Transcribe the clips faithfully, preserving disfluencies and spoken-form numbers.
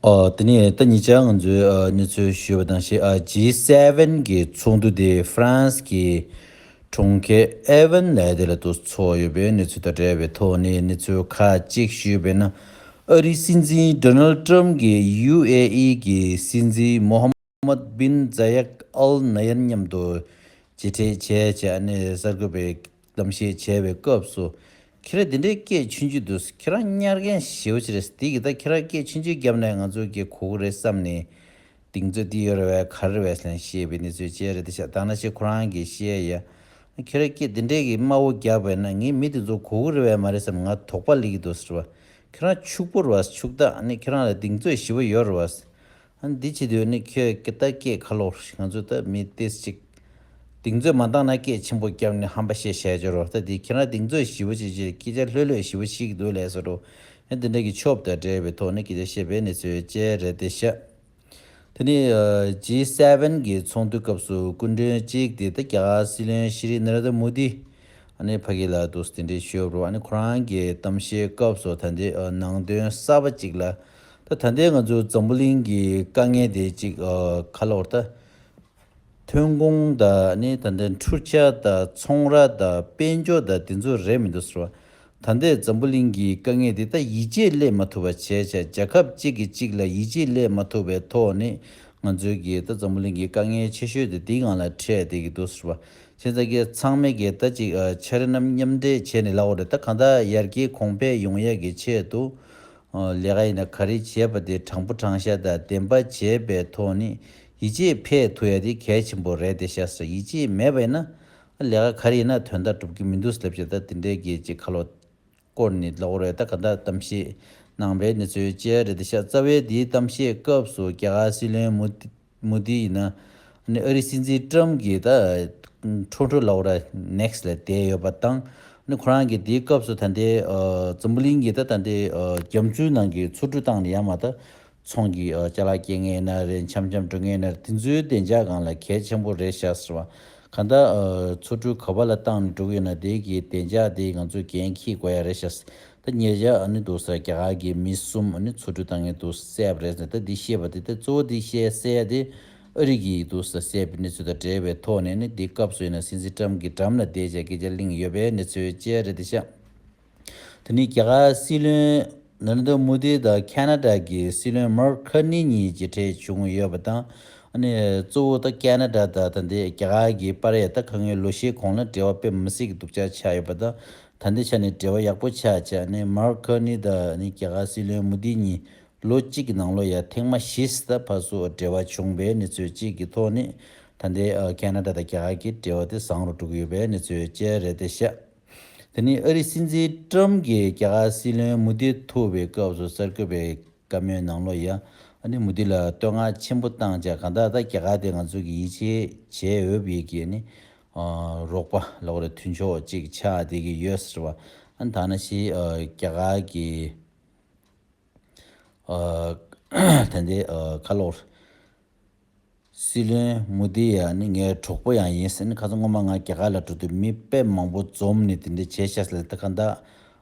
ཨོ། དེ་ནས་ད་ཉེ་ཆར་ང་ཚོས་ཨ་གནས་ཚུལ་ཞུས་པ་དང་ཞེས། ཨ་ཇི་སེ་ཝེན་གྱི་ཚོགས་འདུ་དེ་ཧྥ་རན་སི་གི་གྲོང་ཁྱེར་ཨེ་ཝན་ལབ་ཡ་དེ་ལ་དུ་ཚོགས་ཡོད་པའི་གནས་ཚུལ་དང་འབྲེལ་བའི་ཐོག་ནས་གནས་ཚུལ་ཁག་ཅིག་ཞུས་པས་ན། ཨ་རིའི་སྲིད་འཛིན་ཌོ་ནལ་ཊམ་གྱིས་ཡུ་ཨེ་ཨི་གི་སྲིད་འཛིན་མོ་ཧམ་མད་བིན་ཛ་ཡད་ཨལ་ན་ཡན་མཉམ་དུ་མཇལ་འཕྲད་བྱས་བྱས་ནས་གསར་འགོད་པའི་གཏམ་བཤད་བྱས་པའི་སྐབས་སུ། ཁྱེད་རང་འདི་འདྲའི་སྐད་ཆུང་ཆུང་འདུག་ཁྱེད་རང་གཉེར་མཁན་ཞེ་པོ་ཅིག་རེད། དེ་གི་ད་ཁྱེད་རང་སྐད་ཆུང་ཆུང་བརྒྱབ་ནས་ང་ཚོ་གི་གོ་གི་རེད་བསམ་ནས། གདེང་ཚོད་འདི་ཡོད་རེད་བས་ག་རེ་རེད་བས་ཟེར་ནས་བཤད་པའི་གནས་ཚུལ་བཅས་རེད་དེ་ཤག་ད་ནང་བཞིན་ཁོ་རང་གིས་བཤད་ཡ། ཁྱེད་རང་སྐད་འདི་འདྲའི་གི་དམའ་བོ་བརྒྱབ་པས་ན་ངས་མི་དེ་ཚོ་གོ་གི་རེད་བས་མ་རེད་བསམ་ང་དོགས་པ་སླེབས་ཀྱི་འདུག་ཟེར་བ། ཁྱེད་རང་ཕྱུག་པོ་རེད་བས་ཕྱུག་བདག་ཨ་ནི་ཁྱེད་རང་ལ་གདེང་ཚོད་ཞེ་པོ་ཡོད་རེད་བས། ཨ་ནི་འདི་བྱེད་དུས་ནི་ཁྱོད་ཀྱི་ད་སྐད་ཁ་ལོག་ང་ཚོ་ད་མི་ཏེས་ཅིག་གདེང་ཚོད་མ་འདང་ན་སྐད་ཆེན་པོ་བརྒྱབ་ནས་ཧམ་པ་བཤད་བཤད་ཅོ་རོ། ད་འདི་ཁྱེད་རང་གདེང་ཚོད་ཞེ་པོ་ཅིག་ཅིག་སྐད་ཆ་ལྷོད་ལྷོད་ཞེ་པོ་ཞིག་འདུག་ལས་སོ་རོ། ཨ་འདི་འདྲ་གི་ཆོབ་དང་འབྲེལ་བའི་ཐོག་ནས་སྐད་ཆ་བཤད་པའི་གནས་ཚུལ་བཅས་རེད་དེ་ཤག་དེ་ནས་ཨ་ཇི་སེ་ཝེན་གྱི་ཚོགས་འདུའི་སྐབས་སུ་སྐུ་མགྲོན་གཅིག་དེ་ད་རྒྱ་གར་སྲིད་བློན་ཤྲི་ནར་ནྡྲ་མོ་དི་ཨ་ནི་ཕ་གི་ལ་འདུག་དེ་འདྲའི་ཞུས་རོ། ཨ་ནི་ཁོ་རང་གི་གཏམ་བཤད་སྐབས་སུ་ད་ལྟའི་ཨ་ནང་དོན་གསར་པ་གཅིག་ལ། ད་ད་ལྟའི་ང་ཚོ་འཛམ་བུ་གླིང་གི་དཀའ་ངལ་དེ་གཅིག་ཨ་ཁ་ལོར་ད། ཐོན་ཁུངས་དང་ནི་ད་ལྟའི་འཕྲུལ་ཆས་དང་ཚོང་ར་དང་དཔལ་འབྱོར་དང་དེ་ཚོ་རེད་མི་འདུག་ཟེར་བ། ད་ལྟའི་འཛམ་བུ་གླིང་གི་དཀའ་ངལ་འདི་ད་ཡིད་ཆེས་སླེབས་མ་ཐུབ་པ་བྱས་བྱས་རྒྱལ་ཁབ་གཅིག་གིས་གཅིག་ལ་ཡིད་ཆེས་སླེབས་མ་ཐུབ་པའི་ཐོག་ནས་ང་ཚོའི་གི་ད་འཛམ་བུ་གླིང་གི་དཀའ་ངལ་ཆེ་ཤོས་དེ་འདིའི་ངང་ལ་འཕྲད་བསྡད་ཀྱི་འདུག་ཟེར་བ། བྱས་ཙང་གི་ཚང་མས་གི་ད་ཅིག་ཨ་འཆར་རྣམ་མཉམ་འབྲེལ་བྱས་ནས་ལབ་དགོས་རེད། ད་གང་ལྟར་ཡར་རྒྱས་གོང་འཕེལ་ཡོང་ཡས་ཀྱི་ཆེད་དུ། ཨ་ལས་ཀ་ཡིན་ན་ག་རེ་བྱས་པ་དེ་དྲང་པོ་དྲང་བཞག་དང་བདེན་པ་བྱས་པའི་ཐོག་ནས་ཡིད་ཆེས་འཕེལ་ཐུབ་ཡ་དེ་གལ་ཆེན་པོ་རེད་དེ་ཤག་ཟེར། ཡིད་ཆེས་མེད་པ་ཡིན་ན་ལས་ཀ་ག་རེ་ཡིན་ན་དོན་དག་འགྲུབ་ཀྱི་མི་འདུག་ལབ་བྱས། ད་དེ་འདྲའི་གི་ཅིག་ཁ་ལོ་སྐོར་ནས་ལབ་དགོས་རེད། ད་ག་འདྲ་གཏམ་བཤད་གནང་པའི་གནས་ཚུལ་བཅས་རེད་དེ་ཤག་རྩ་བའི་འདིའི་གཏམ་བཤད་སྐབས་སུ་རྒྱ་གར་སྲིད་བློན་མོ་དི་མོ་དི་ཡིན་ན། ཨ་ནི་ཨ་རིའི་སྲིད་འཛིན་ཊམ་གྱིས་ད་ཁྲོ་ཁྲོ་ལབ་ར་ནེག་སི་ལ་བསྡད་ཡོད་པ་དང་། ཨ་ནི་ཁོ་རང་གིས་དེའི་སྐབས་སུ་ད་ལྟའི་ཨ་འཛམ་བུ་གླིང་གི་ད་ད་ལྟའི་ཨ་རྒྱ་མཚོའི་ནང་གི་མཚོ་གྲུ་བཏང་ནས་ཡར་མར་ད་ཚོང་གི་ཨ་ཅ་ལག་སྐྱེལ་མཁན་ཡིན་ན་རེད། འཆམ་འཆམ་འགྲོ་མཁན་ཡིན་ན་རེད། དེ་ཚོའི་བདེ་འཇགས་སྒང་ལ་གལ་ཆེན་པོ་རེད་ཤག་ཟེར་བ། གང་ལྟར་ཨ་མཚོ་གྲུ་ག་པ་ལ་བཏང་ནས་འགྲོ་གི་ཡོད་ན་དེ་གི་བདེ་འཇགས་དེ་ང་ཚོས་འགན་འཁྱེར་དགོས་ཡ་རེད་ཤག་ད་ཉེ་ཆར་ཨ་ནི་འདུག་ཟེར། རྒྱ་གར་གྱི་མི་གསུམ་ཨ་ནི་མཚོ་གྲུ་བཏང་མཁན་འདུག་བསད་པ་རེད་ཟེར། ད་འདི་བཤད་པ་དེ་ད་གཙོ་བོ་འདི་བཤད་བསད་ཡ་དེ་ཨ་རི་གིས་འདུག་ཟེར་བསད་པའི་གནས་ཚུལ་དང་འབྲེལ་བའི་ཐོག་ནས་ནི་འདི་སྐབས་སུ་ཡིན་ན་སྲིད་འཛིན་ཊམ་གྱི་འགྲམ་ལ་བསྡད་བྱས་སྐད་ཆ་གླེང་ཡོད་པའི་གནས་ཚུལ་བཅས་རེད་དེ་ཤག་དེ་ནི་རྒྱ་གར་སྲིད་བློན་ནར་ནྡྲ་མོ་དི་དང་ཁེ་ན་ཌ་གི་སྲིད་བློན་མར་ཁར་ནི་གཉིས་མཇལ་འཕྲད་བྱུང་ཡོད་པ་དང་། ཨ་ནི་གཙོ་བོ་ད་ཁེ་ན་ཌ་དང་ད་ལྟའི་རྒྱ་གར་གྱི་བར་ཡ་ད་ཁ་སྔོན་ལོ་ཤས་གོང་ལ་འབྲེལ་བ་དཔེ་མི་སྲིད་ཀྱི་སྡུག་ཅག་ཆགས་ཡོད་པ་དང་། ད་ལྟའི་ཆ་ནས་འབྲེལ་བ་ཡག་པོ་ཆགས་བྱས་ནས་མར་ཁར་ནི་དང་ནི་རྒྱ་གར་སྲིད་བློན་མོ་དི་གཉིས་ལོ་གཅིག་གི་ནང་ལོ་ཡ་ཐེངས་མ་བཞི་ཙམ་ཕར་ཚུར་འབྲེལ་བ་བྱུང་བའི་གནས་ཚུལ་གཅིག་གི་ཐོག་ནས་ད་ལྟའི་ཨ་ཁེ་ན་ཌ་དང་རྒྱ་གར་གྱི་འབྲེལ་བ་དེ་བཟང་རུ་འགྲོ་གི་ཡོད་པའི་གནས་ཚུལ་བཅས་རེད་དེ་ཤག་དེ་ནས་ཨ་རིའི་སྲིད་འཛིན་ཊམ་གྱིས་རྒྱ་གར་སྲིད་བློན་མོ་དི་ཐུག་པའི་སྐབས་སུ་གསར་འགོད་པའི་བཀའ་མོལ་ནང་ལོ་ཡ། ཨ་ནི་མོ་དི་ལ་བསྟོད་བསྔགས་ཆེན་པོ་བཏང་བྱས། གང་ལྟར་ད་རྒྱ་གར་དེ་ང་ཚོ་གི་ཡིད་ཆེས་བྱེད་འོས་པའི་གི་ནི་ཨ་རོགས་པ་ལབ་དགོས་རེད། མཐུན་ཕྱོགས་ཅིག་ཆགས་བསྡད་ཀྱི་ཡོད་ཟེར་བ། ཨ་ནི་ད་ནང་བཞིན་ཨ་རྒྱ་གར་གྱི་ཨ་ད་ལྟའི་ཨ་ཁ་ལོར་སྲིད་བློན་མོ་དི་ཡ་ནི་ངའི་གྲོགས་པོ་ཡང་ཡིན་ཟེར་ནས། ཁ་སང་སྔོན་མ་ང་རྒྱ་གར་ལ་འགྲོ་དུས་མི་དཔེ་མང་པོ་འཛོམས་ནས་དེ་འདྲ་བྱས་ཤག་ཟེར། ད་གང་ལྟར་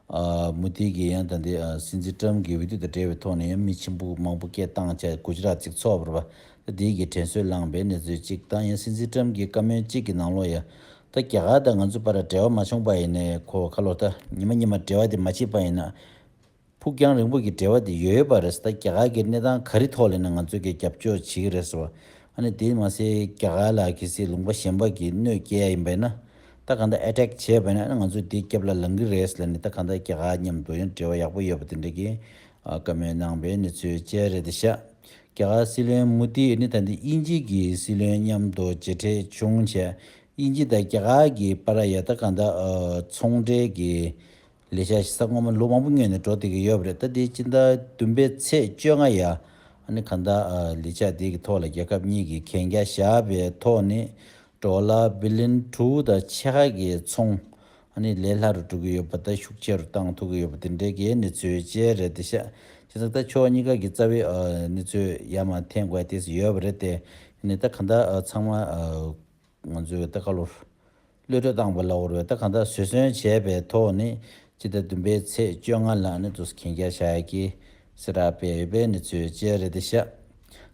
ཨ་མོ་དི་གིས་ཡང་ད་ལྟའི་ཨ་སྲིད་འཛིན་ཊམ་གྱི་འོས་བསྡུ་དང་འབྲེལ་བའི་ཐོག་ནས་ཡང་མི་ཆེན་པོ་མང་པོ་སྐད་བཏང་བྱས་གུ་ཇི་རཱཏ་ཅིག་ཚོགས་པ་རེད་པ། ད་དེའི་གི་དྲན་གསོ་བསླངས་པའི་གནས་ཚུལ་གཅིག་དང་། ཡང་སྲིད་འཛིན་ཊམ་གྱི་བཀའ་མོལ་གཅིག་གི་ནང་ལོ་ཡ། ད་རྒྱ་གར་དང་ང་ཚོ་བར་འབྲེལ་བ་མ་བྱུང་པ་ཡིན་ནའི་ཁོ་ཁ་ལོ་ད་ཉི་མ་ཉི་མ་འབྲེལ་བ་དེ་མ་བྱེད་པ་ཡིན་ན། ཕུགས་རྒྱང་རིང་པོ་གི་འབྲེལ་བ་དེ་ཡོད་པ་རེད། ད་རྒྱ་གར་གྱི་གནས་སྟངས་ག་རེ་ཐོག་ལ་ཡིན་ན་ང་ཚོ་གིས་རྒྱབ་སྐྱོར་བྱེད་ཀྱི་རེད་ཟེར་བ། ཨ་ནི་དེ་མ་ཟད་རྒྱ་གར་ལ་གལ་སྲིད་ལུང་པ་གཞན་པ་གིས་གནོད་སྐྱེལ་ཡ་ཡིན་པ་ཡིན་ན། ད་གང་ལྟར་ཨེ་ཊེག་བྱས་པ་ཡིན་ན་ཨ་ནི་ང་ཚོ་དེའི་རྒྱབ་ལ་ལངས་ཀྱི་རེད་ཟེར་ནས། ད་གང་ལྟར་རྒྱ་གར་མཉམ་དུ་ཡང་འབྲེལ་བ་ཡག་པོ་ཡོད་པ་དེ་འདྲ་གི་ཨ་བཀའ་མོལ་གནང་པའི་གནས་ཚུལ་བཅས་རེད་དེ་ཤག་རྒྱ་གར་སྲིད་བློན་མོ་དི་ནི་ད་ལྟ་དབྱིན་ཇི་གི་སྲིད་བློན་མཉམ་དུ་མཇལ་འཕྲད་བྱུང་བྱས། དབྱིན་ཇི་དང་རྒྱ་གར་གྱི་བར་ཡ་ད་གང་ལྟར་ཨ་ཚོང་འབྲེལ་གྱི་ལས་འཆར་ཞིག་ས་སྔོན་མ་ལོ་མང་པོ་སྔོན་ནས་འགྲོ་བསྡད་ཀྱི་ཡོད་པ་རེད། ད་དེ་སྤྱི་ཟླ་བདུན་པའི་ཚེས་བཅོ་ལྔ་ཡ། ཨ་ནི་གང་ལྟར་ཨ་ལས་འཆར་དེ་གི་ཐོག་ལ་རྒྱལ་ཁབ་གཉིས་ཀྱིས་གན་རྒྱ་བཞག་པའི་ཐོག་ནས་ཌོ་ལར་བི་ལི་ཡོན་དྲུག་དང་ཕྱེད་ཀ་གི་ཚོང་ཨ་ནི་ལས་སླ་རུ་འགྲོ་གི་ཡོད་པ། ད་ཤུགས་ཆེ་རུ་བཏང་ཐུབ་ཀྱི་ཡོད་པ་དེ་འདྲའི་གི་གནས་ཚུལ་བཅས་རེད་དེ་ཤག་བྱས་ཙང་ད་ཕྱོགས་གཉིས་ཀ་གི་རྩ་བའི་ཨ་གནས་ཚུལ་ཡར་མར་འཐེན་དགོས་དེ་ཡོད་པ་རེད་དེ། ཨ་ནི་ད་གང་ལྟར་ཨ་ཚང་མ་ཨ། ང་ཚོས་ད་ཁ་ལོ་གློད་གྲོལ་བཏང་བ་ལ་འོར་བའི་ད་གང་ལྟར་བཟོད་བསྲན་བྱས་པའི་ཐོག་ནས་སྤྱི་ཟླ་བདུན་པའི་ཚེས་བཅོ་ལྔ་ལ་ནི་དུ་གན་རྒྱ་བཞག་ཡ་གི་ གསལ་བསྒྲགས་སྤེལ་ཡོད་པའི་གནས་ཚུལ་བཅས་རེད་ཤག་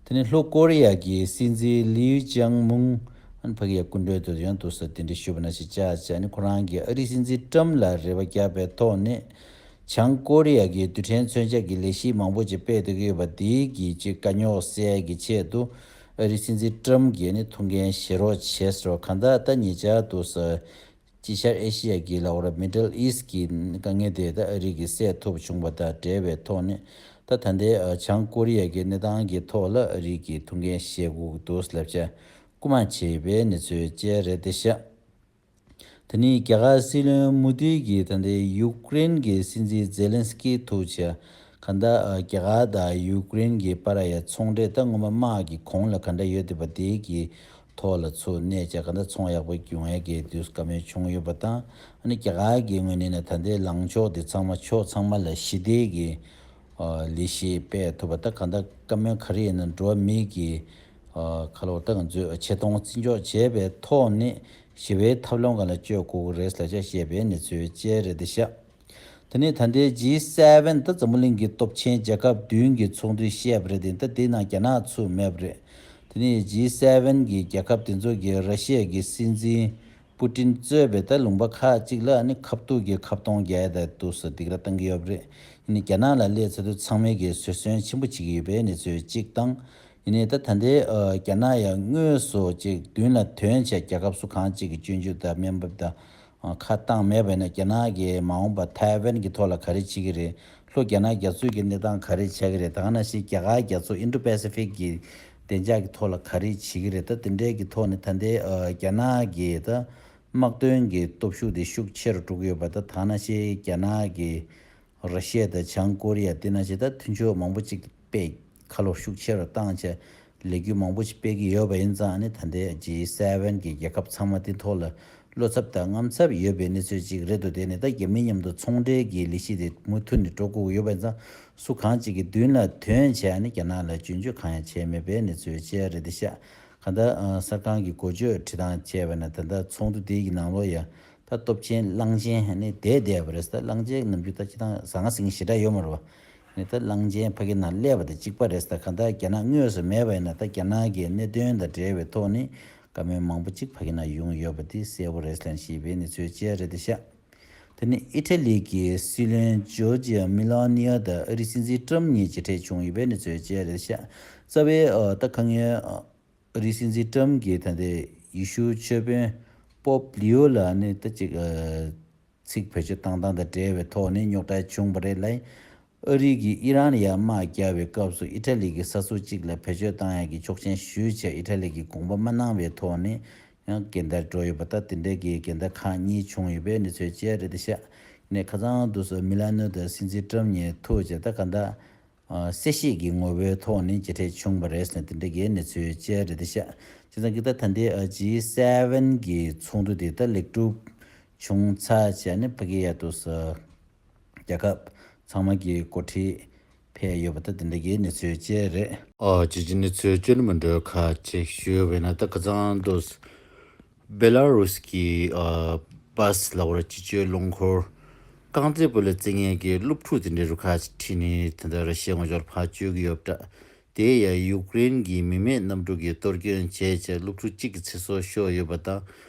དེ་ནས་ལྷོ་ཀོ་རི་ཡ་གི་སྲིད་འཛིན་ལིའུ་ཅང་མུང་ཨ་ནི་ཕ་གི་ཡ་སྐུ་མགྲོན་དུ་ཡང་དུ་ས་དེ་འདྲ་ཞུས་པ་ན་ཞིག་བཅར་བྱས་ནས་ཁོ་རང་གིས་ཨ་རིའི་སྲིད་འཛིན་ཀྲམ་ལ་རེ་བ་བརྒྱབ་པའི་ཐོག་ནས་བྱང་ཀོ་རི་ཡ་གི་རྡུལ་ཕྲན་མཚོན་ཆ་གི་ལས་གཞི་མང་པོ་ཅིག་སྤེལ་ཐུབ་ཀྱི་ཡོད་པ་དེའི་གི་ཅིག་དཀའ་རྙོག་སེལ་གྱི་ཆེད་དུ་ཨ་རིའི་སྲིད་འཛིན་ཀྲམ་གྱིས་ནི་ཐུགས་འགན་བཞེས་རོགས་བྱས་སོ། གང་ལྟར་ད་ཉེ་ཆར་དུ་ས་དཀྱིལ་ཤར་ཨེ་ཤི་ཡ་གི་ལ་འོ་ར་Middle East གི་དཀའ་ངལ་དེ་ད་ཨ་རི་གིས་སེལ་ཐུབ་བྱུང་བ་དང་འབྲེལ་བའི་ཐོག་ནས་ད་ད་ལྟའི་ཨ་བྱང་ཀོ་རི་ཡ་གི་གནས་སྟངས་ཀྱི་ཐོག་ལ་ཨ་རི་གིས་ཐུགས་འགན་བཞེས་དགོས་འདུག་ལབ་བྱས་སྐུལ་མ་བྱས་པའི་གནས་ཚུལ་བཅས་རེད་ཤག་དེ་ནས་རྒྱ་གར་སྲིད་བློན་མོ་དྷི་གིས་ད་ལྟའི་ཡུཀ་རེན་གྱི་སྲིད་འཛིན་ཛེ་ལན་སི་ཀི་ཐུག་བྱས་གང་ལྟར་ཨ་རྒྱ་གར་དང་ཡུཀ་རེན་གྱི་བར་ཡ་ཚོང་འབྲེལ་ད་སྔོན་མ་དམག་གི་གོང་ལ་ག་འདྲ་ཡོད་བསྡད་པ་དེའི་གི་ཐོག་ལ་ཚུར་གནས་བྱས་གང་ལྟར་ཚོང་ཡག་པོ་ཡོང་ཡས་ཀྱི་དུས་བཀའ་མོལ་བྱུང་ཡོད་པ་དང་ཨ་ནི་རྒྱ་གར་གྱི་ངོས་ནས་ནི་ད་ལྟའི་ལངས་ཕྱོགས་དེ་ཚང་མ་ཕྱོགས་ཚང་མ་ལ་ཞི་བདེ་གི་ཨ་ལས་གཞི་སྤེལ་ཐུབ་པ་ད་གང་ལྟར་བཀའ་མོལ་ག་རེ་ཡིན་ན་འགྲོ་བ་མི་གི་ཨ་ཁ་ལོ་ད་ང་ཚོས་ཆེ་མཐོང་བརྩི་འཇོག་བྱས་པའི་ཐོག་ནས་ཞི་བའི་ཐབས་ལམ་སྒང་ལ་བསྐྱོད་དགོས་ཀྱི་རེད་ལབ་བྱས་བཤད་པའི་གནས་ཚུལ་བཅས་རེད་ཤག་དེ་ནས་ད་ལྟའི་ཇི་སེ་ཝེན་ད་འཛམ་བུ་གླིང་གི་སྟོབས་ཆེན་རྒྱལ་ཁབ་བདུན་གྱི་ཚོགས་འདུ་བཤད་པ་རེད་དེ་ད་དེའི་ནང་རྒྱ་ནག་ཚུད་མེད་པ་རེད། དེ་ནས་ཇི་སེ་ཝེན་གྱི་རྒྱལ་ཁབ་དེ་ཚོ་གིས་ར་ཤི་ཡ་གི་སྲིད་འཛིན་པུ་ཏིན་གཙོས་པའི་ད་ལུང་པ་ཁག་ཅིག་ལ་ནི་ཁ་ཐུག་གི་ཁ་གཏོང་རྒྱག་ཡ་ད་འདུག་སེ་སྡིགས་ར་བཏང་གི་ཡོད་པ་རེད། ཡིན་ནའི་རྒྱ་ནག་ལ་སླེབས་ཚར་དུས་ཚང་མས་ཀྱི་བཟོད་བསྲན་ཆེན་པོ་བྱེད་ཀྱི་ཡོད་པའི་གནས་ཚུལ་གཅིག་དང་། ཡིན་ནའི་ད་ད་ལྟའི་ཨ་རྒྱ་ནག་ཡང་དངོས་སུ་ཅིག་མདུན་ལ་ཐོན་བྱས་རྒྱལ་ཁབ་སུ་གང་ཅིག་གི་སྐྱོན་བརྗོད་དང་དམའ་འབེབས་དང་ཁ་བཏང་མེད་པ་ཡིན་ན་རྒྱ་ནག་གིས་མ་འོངས་པ་ཐའེ་ཝན་གྱི་ཐོག་ལ་ག་རེ་བྱེད་ཀྱི་རེད། ལྷོ་རྒྱ་ནག་རྒྱ་མཚོའི་གི་གནས་སྟངས་ག་རེ་ཆགས་ཀྱི་རེད། ད་ག་ནང་བཞིན་རྒྱ་གར་རྒྱ་མཚོ་ཨིན་ཌོ་པེ་སི་ཕིག་གི་བདེ་འཇགས་ཀྱི་ཐོག་ལ་ག་རེ་བྱེད་ཀྱི་རེད། ད་དེ་འདྲའི་གི་ཐོག་ནས་ད་ལྟའི་ཨ་རྒྱ་ནག་གི་ད་དམག་དོན་གྱི་སྟོབས་ཤུགས་དེ་ཤུགས་ཆེ་རུ་འགྲོ་གི་ཡོད་པ་ད་ད་ག་ནང་བཞིན་རྒྱ་ནག་གི་ར་ཤི་ཡ་དང་བྱང་ཀོ་རི་ཡ་དེ་ནང་བཞིན་ད་མཐུན་ཕྱོགས་མང་པོ་ཅིག་སྤེལ་ཁ་ལོ་ཤུགས་ཆེ་རུ་བཏང་བྱས་ལས་འགུལ་མང་པོ་ཞིག་སྤེལ་གྱི་ཡོད་པ་ཡིན་ཙང་ནི་ད་ལྟའི་ཇི་སེ་ཝེན་གྱི་རྒྱལ་ཁབ་ཚང་མ་དེ་ཐོག་ལ་བློ་འཚབ་དང་དངངས་འཚབ་ཡོད་པའི་གནས་ཚུལ་ཅིག་རེད་འདུག་དེ་ནི་ད་རྒྱ་མི་མཉམ་དུ་ཚོང་འབྲེལ་གྱི་ལས་གཞི་དེ་མུ་མཐུད་ནས་འགྲོ་དགོས་ཀྱི་ཡོད་པ་ཡིན་ཙང་སུ་གང་ཅིག་གི་མདུན་ལ་ཐོན་བྱས་ནི་རྒྱ་ནག་ལ་སྐྱོན་བརྗོད་གང་ཡང་བྱས་མེད་པའི་གནས་ཚུལ་བཅས་རེད་ཤག་གང་ལྟར་ཨ་གསར་ཁང་གི་འགོ་བརྗོད་བྲིས་སྟངས་བྱས་པ་ན་ད་ལྟ་ཚོགས་འདུ་དེ་གི་ནང་ལོགས་ཡ་ད་སྟོབས་ཆེན་གླང་ཆེན་ནི་བསྡད་བསྡད་པ་རེད། ད་གླང་ཆེན་ནམ་རྒྱུན་ད་ཅི་དང་ཟང་ཟིང་ཞེ་དྲག་ཡོད་མ་རེད་བ། ནི་ད་གླང་ཆེན་ཕ་གི་ནང་སླེབས་པ་དང་གཅིག་པ་རེད། ད་གང་ལྟར་རྒྱ་ནག་དངོས་སུ་མེད་པ་ཡིན་ན་ད་རྒྱ་ནག་གི་གནད་དོན་དང་འབྲེལ་བའི་ཐོག་ནས་བཀའ་མོལ་མང་པོ་ཅིག་ཕ་གི་ནང་ཡོང་ཡོད་པ་དེ་གསལ་པོ་རེད་ལབ་ཞེས་པའི་གནས་ཚུལ་བཅས་རེད་དེ་ཤག་དེ་ནི་ཨི་ཊ་ལི་གི་སྲིད་བློན་ཇོར་ཇི་ཡ་མི་ལོ་ནི་ཡ་དང་ཨ་རིའི་སྲིད་འཛིན་ཀྲམ་གཉིས་མཇལ་འཕྲད་བྱུང་ཡོད་པའི་གནས་ཚུལ་བཅས་རེད་ཤག་རྩ་བའི་ཨ་ད་ཁ་ངའི་ཨ་རིའི་སྲིད་འཛིན་ཀྲམ་གྱིས་ད་ལྟའི་ཡེ་ཤུ་ཆོས་དཔོན་པོབ་ལིའོ་ལ་ནི་ད་ཅིག་ཨ་ཚིག་བེད་སྤྱོད་བཏང་སྟངས་དང་འབྲེལ་བའི་ཐོག་ནས་རྙོག་དྲ་བྱུང་བ་རེད་ལ། ཨ་རི་གིས་ཨི་རན་ཡར་དམག་རྒྱག་པའི་སྐབས་སུ་ཨི་ཊ་ལི་གི་ས་ཚུགས་གཅིག་ལ་བེད་སྤྱོད་བཏང་ཡག་གི་ཆོག་མཆན་ཞུས་བྱས་ཨི་ཊ་ལི་གིས་དགོངས་པ་མ་གནང་བའི་ཐོག་ནས་ཡང་འགལ་ཟླར་འགྲོ་ཡོད་པ་ད་དེ་འདྲའི་གི་འགལ་ཟླ་ཁག་གཉིས་བྱུང་ཡོད་པའི་གནས་ཚུལ་བཅས་རེད་ཤག་ནས་ཁ་སང་དུས་སུ་མི་ལ་ནོ་དང་སྲིད་འཛིན་ཀྲམ་གཉིས་ཐུག་བྱས་ད་ག་འདྲ། ཨ་གསལ་བཤད་ཀྱི་ངོ་བོའི་ཐོག་ནས་མཇལ་འཕྲད་བྱུང་བ་རེད་ཟེར་ནས་དེ་འདྲ་གི་གནས་ཚུལ་བཅས་རེད་ཤག་བྱས་ཙང་གི་ད་ད་ལྟའི་ཨ་ཇི་སེ་ཝེན་གྱི་ཚོགས་འདུ་དེ་ད་ལེགས་གྲུབ་བྱུང་ཚར་བྱས་ནས་ཕ་གི་ཡ་དུ་ས་རྒྱལ་ཁབ་ཚང་མ་གི་འགོ་ཁྲིད་ཕེབས་ཡོད་པ་ད་དེ་འདྲ་གི་གནས་ཚུལ་བཅས་རེད། ཨ་ཇི་ཇི་གནས་ཚུལ་བཅས་ནི་མི་འདྲ་ཁ་ཅིག་ཞུས་པས་ན་ད་ཁ་སང་དུ་སྦེ་ལ་རུས་ཀྱི་ཨ་བྷ་སི་ལ་བར་སྤྱི་སྤྱོད་རླངས་འཁོར་རྐང་རྩེད་སྤོ་ལོ་རྩེད་མཁན་གྱི་སློབ་ཕྲུག་དེ་འདྲའི་རུ་ཁག་ཅིག་ཁྲིད་ནས་དེ་འདྲ་ར་ཤི་ཡའི་ངོས་ཕྱོགས་ཕར་བསྐྱོད་ཀྱི་ཡོད་པ་འདྲ། དེ་ཡང་ཡུཀ་རེན་གྱི་མི་མེད་གནམ་གྲུ་གིས་གཏོར་སྐྱོན་བྱས་བྱས་སློབ་ཕྲུག་གཅིག་གི་ཚེ་སྲོག་ཤོར་ཡོད་པ་དང་